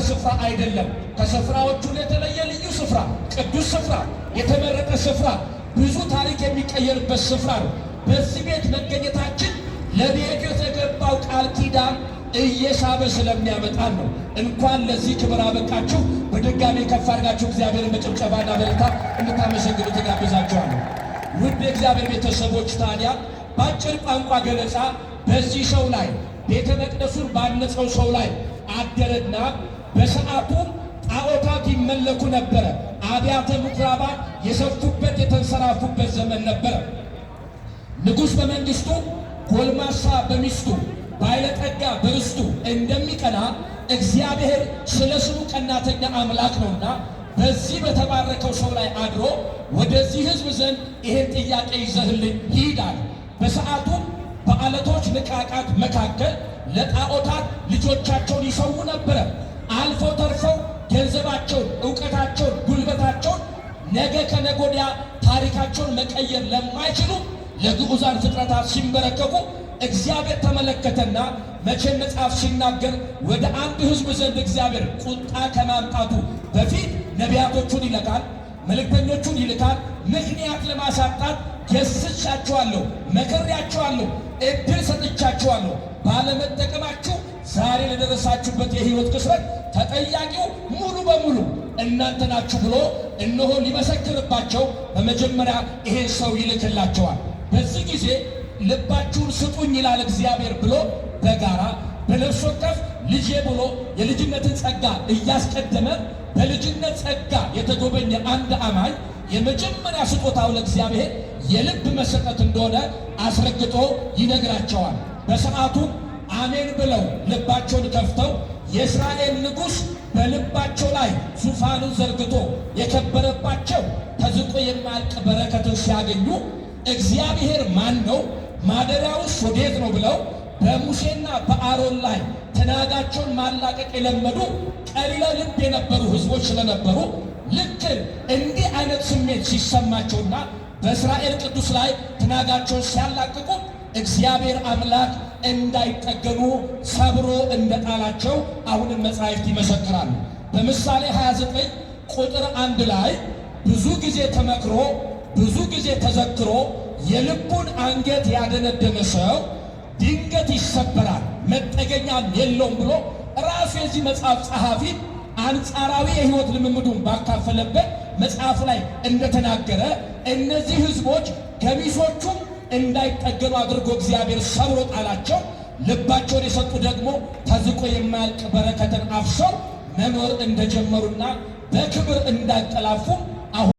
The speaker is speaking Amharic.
ስፍራ አይደለም። ከስፍራዎቹ የተለየ ልዩ ስፍራ፣ ቅዱስ ስፍራ፣ የተመረጠ ስፍራ፣ ብዙ ታሪክ የሚቀየርበት ስፍራ ነው። በዚህ ቤት መገኘታችን ለቤቱ የተገባው ቃል ኪዳን እየሳበ ስለሚያመጣን ነው። እንኳን ለዚህ ክብር አበቃችሁ። በድጋሜ ከፍ አድርጋችሁ እግዚአብሔርን በጭብጨባና በእልልታ እንድታመሰግኑ ተጋብዛችኋለሁ። ውድ የእግዚአብሔር ቤተሰቦች፣ ታዲያ በአጭር ቋንቋ ገለጻ በዚህ ሰው ላይ፣ ቤተ መቅደሱን ባነጸው ሰው ላይ አደረና በሰዓቱም ጣዖታት ይመለኩ ነበረ። አብያተ ምኩራባት የሰፉበት የተንሰራፉበት ዘመን ነበረ። ንጉሥ በመንግስቱ፣ ጎልማሳ በሚስቱ፣ ባለጠጋ በርስቱ እንደሚቀና እግዚአብሔር ስለ ስሙ ቀናተኛ አምላክ ነውና በዚህ በተባረከው ሰው ላይ አድሮ ወደዚህ ሕዝብ ዘንድ ይሄን ጥያቄ ይዘህልኝ ሂድ አለ። በሰዓቱም በዓለቶች ንቃቃት መካከል ለጣዖታት ልጆቻቸውን ይሰዉ ነበረ። አልፈው ተርፈው ገንዘባቸውን፣ እውቀታቸውን፣ ጉልበታቸውን ነገ ከነጎዲያ ታሪካቸውን መቀየር ለማይችሉ ለግዑዛን ፍጥረታት ሲንበረከኩ እግዚአብሔር ተመለከተና፣ መቼም መጽሐፍ ሲናገር ወደ አንድ ሕዝብ ዘንድ እግዚአብሔር ቁጣ ከማምጣቱ በፊት ነቢያቶቹን ይልካል፣ መልእክተኞቹን ይልካል። ምክንያት ለማሳጣት ገስቻችኋለሁ፣ መክሬያችኋለሁ፣ እድል ሰጥቻችኋለሁ። ባለመጠቀማችሁ ዛሬ ለደረሳችሁበት የህይወት ክስረት ተጠያቂው ሙሉ በሙሉ እናንተ ናችሁ ብሎ እነሆ ሊመሰክርባቸው በመጀመሪያ ይሄን ሰው ይልክላቸዋል። በዚህ ጊዜ ልባችሁን ስጡኝ ይላል እግዚአብሔር ብሎ በጋራ በነፍስ ወከፍ ልጄ ብሎ የልጅነትን ጸጋ እያስቀደመ፣ በልጅነት ጸጋ የተጎበኘ አንድ አማኝ የመጀመሪያ ስጦታው ለእግዚአብሔር የልብ መሰጠት እንደሆነ አስረግጦ ይነግራቸዋል። በሰዓቱ አሜን ብለው ልባቸውን ከፍተው የእስራኤል ንጉሥ በልባቸው ላይ ዙፋኑን ዘርግቶ የከበረባቸው ተዝቆ የማያልቅ በረከትን ሲያገኙ እግዚአብሔር ማን ነው? ማደሪያውስ ወዴት ነው? ብለው በሙሴና በአሮን ላይ ትናጋቸውን ማላቀቅ የለመዱ ቀሊለ ልብ የነበሩ ሕዝቦች ስለነበሩ ልክ እንዲህ አይነት ስሜት ሲሰማቸውና በእስራኤል ቅዱስ ላይ ትናጋቸውን ሲያላቅቁ እግዚአብሔር አምላክ እንዳይጠገኑ ሰብሮ እንደጣላቸው አሁንም መጻሕፍት ይመሰክራሉ። በምሳሌ 29 ቁጥር 1 ላይ ብዙ ጊዜ ተመክሮ ብዙ ጊዜ ተዘክሮ የልቡን አንገት ያደነደነ ሰው ድንገት ይሰበራል፣ መጠገኛም የለውም ብሎ ራሱ የዚህ መጽሐፍ ጸሐፊ አንጻራዊ የሕይወት ልምምዱን ባካፈለበት መጽሐፍ ላይ እንደተናገረ እነዚህ ሕዝቦች ገሚሶቹም እንዳይጠገኑ አድርጎ እግዚአብሔር ሰብሮ ጣላቸው። ልባቸውን የሰጡ ደግሞ ተዝቆ የማያልቅ በረከትን አፍሰው መኖር እንደጀመሩና በክብር እንዳንቀላፉ አሁን